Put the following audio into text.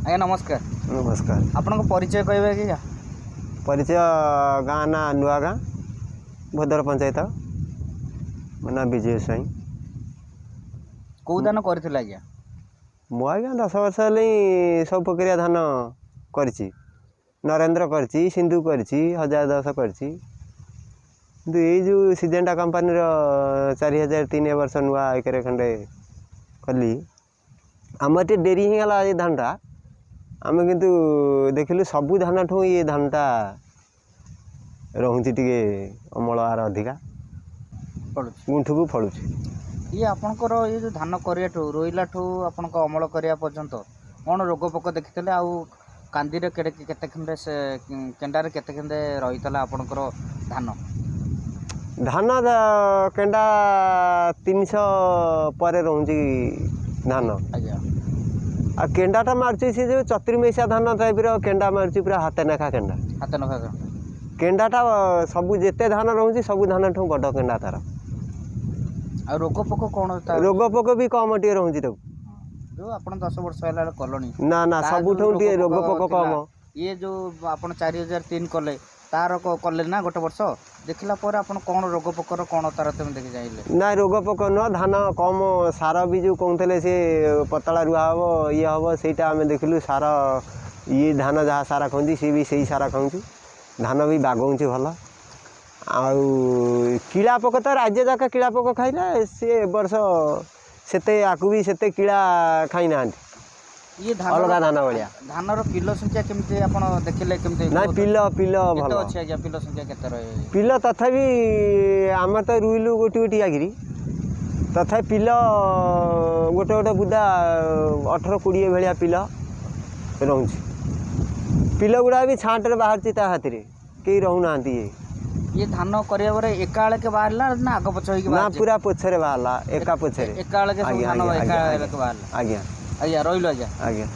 ଆଜ୍ଞା ନମସ୍କାର। ନମସ୍କାର। ଆପଣଙ୍କ ପରିଚୟ କହିବେ କି? ପରିଚୟ, ଗାଁ ନାଁ ନୂଆ ଗାଁ, ଭୋଦର ପଞ୍ଚାୟତ। ମୋ ନାଁ ବିଜୟ ସ୍ୱାଇଁ। କେଉଁ ଧାନ କରିଥିଲେ ଆଜ୍ଞା? ମୁଁ ଆଜ୍ଞା 10 ବର୍ଷ ହେଲେ ସବୁ ପ୍ରକାରିଆ ଧାନ କରିଛି। ନରେନ୍ଦ୍ର କରିଛି, ସିନ୍ଧୁ କରିଛି, 1010 କରିଛି। କିନ୍ତୁ ଏଇ ଯେଉଁ ସିଜେଣ୍ଟା କମ୍ପାନୀର 4003 ଏ ବର୍ଷ ନୂଆ ଏକରେ ଖଣ୍ଡେ କଲି। ଆମର ଟିକେ ଡେରି ହେଇଗଲା ଏ ଧାନଟା। ଆମେ କିନ୍ତୁ ଦେଖିଲୁ ସବୁ ଧାନଠୁ ଇଏ ଧାନଟା ରହୁଛି ଟିକେ ଅମଳ ଆର ଅଧିକା ଫଳୁଛି, ଗୁଣ୍ଠୁକୁ ଫଳୁଛି। ଇଏ ଆପଣଙ୍କର ଇଏ ଯେଉଁ ଧାନ କରିବାଠୁ ରୋଇଲାଠୁ ଆପଣଙ୍କ ଅମଳ କରିବା ପର୍ଯ୍ୟନ୍ତ କ'ଣ ରୋଗ ପୋକ ଦେଖିଥିଲେ, ଆଉ କାନ୍ଦିରେ କେତେ ଖଣ୍ଡେ ସେ କେଣ୍ଡାରେ କେତେ ଖଣ୍ଡେ ରହିଥିଲା ଆପଣଙ୍କର ଧାନ? ଧାନ କେଣ୍ଡା 300 ପରେ ରହୁଛି ଧାନ। ଆଜ୍ଞା। ଆଉ କେଣ୍ଡାଟା ମାରୁଛି ସେ ଯେଉଁ ଚତୁର୍ମେସିଆ ଧାନ ଟାଇପ୍ର କେଣ୍ଡା ମାରୁଛି, ପୁରା ହାତେ ନେଖା କେଣ୍ଡା। ହାତେ ନେଖା କେଣ୍ଡାଟା ସବୁ ଯେତେ ଧାନ ରହୁଛି ସବୁ ଧାନଠୁ ବଡ଼ କେଣ୍ଡା ତାର। ଆଉ ରୋଗ ପୋକ କ'ଣ? ରୋଗ ପୋକ ବି କମ୍ ଟିକେ ରହୁଛି ତାକୁ। ଯେଉଁ ଆପଣ 10 ବର୍ଷ ହେଲା କଲଣି? ନା ନା, ସବୁଠୁ ଟିକେ ରୋଗ ପୋକ କମ୍। ଇଏ ଯେଉଁ ଆପଣ 4003 କଲେ, ତାର କଲେ ନା ଗୋଟେ ବର୍ଷ ଦେଖିଲା ପରେ ଆପଣ କ'ଣ ରୋଗ ପୋକର କ'ଣ ତାରତମ୍ୟ ଦେଖି ଯାଇଲେ? ନା, ରୋଗ ପୋକ ନୁହଁ, ଧାନ କମ୍। ସାର ବି ଯେଉଁ କହୁଥିଲେ ସେ ପତଳା ରୁଆ ହେବ, ଇଏ ହେବ, ସେଇଟା ଆମେ ଦେଖିଲୁ। ସାର ଇଏ ଧାନ ଯାହା ସାର ଖାଉଛି, ସିଏ ବି ସେଇ ସାର ଖାଉଛି। ଧାନ ବି ବାଗଉଛି ଭଲ। ଆଉ କୀଳା ପୋକ ତ ରାଜ୍ୟ ଯାକ କୀଳା ପୋକ ଖାଇଲା, ସିଏ ଏ ବର୍ଷ ସେତେ ଆକୁ ବି ସେତେ କୀଳା ଖାଇନାହାନ୍ତି। ଇଏ ଧାନ ଅଲଗା ଧାନ ଭଳିଆ। ଧାନର ପିଲ ସଂଖ୍ୟା କେମିତି ଆପଣ ଦେଖିଲେ କେମିତି? ନା, ପିଲ ପିଲ ଭଲ ଅଛି ଆଜ୍ଞା। ପିଲ ସଂଖ୍ୟା କେତେ ରହେ? ପିଲ ତଥାପି ଆମେ ତ ରୁଇଲୁ ଗୋଟି ଗୋଟି ଆଗିରି, ତଥାପି ପିଲ ଗୋଟେ ଗୋଟେ ବୁଦା 18 20 ଭଳିଆ ପିଲ ରହୁଛି। ପିଲ ଗୁଡ଼ା ବି ଛାଣ୍ଟରେ ବାହାରୁଛି ତା ହାତରେ, କେହି ରହୁନାହାନ୍ତି। ଇଏ ଧାନ କରିବା ପରେ ଏକା ବେଳକେ ବାହାରିଲା ନା ଆଗ ପଛ ହେଇକି? ନା, ପୁରା ପଛରେ ବାହାରିଲା, ଏକା ପଛରେ। ଏକା ବେଳକେ ସବୁ ଧାନ ଏକା ବେଳକେ ବାହାରିଲା। ଆଜ୍ଞା ଆଜ୍ଞା, ରହିଲୁ ଆଜ୍ଞା। ଆଜ୍ଞା।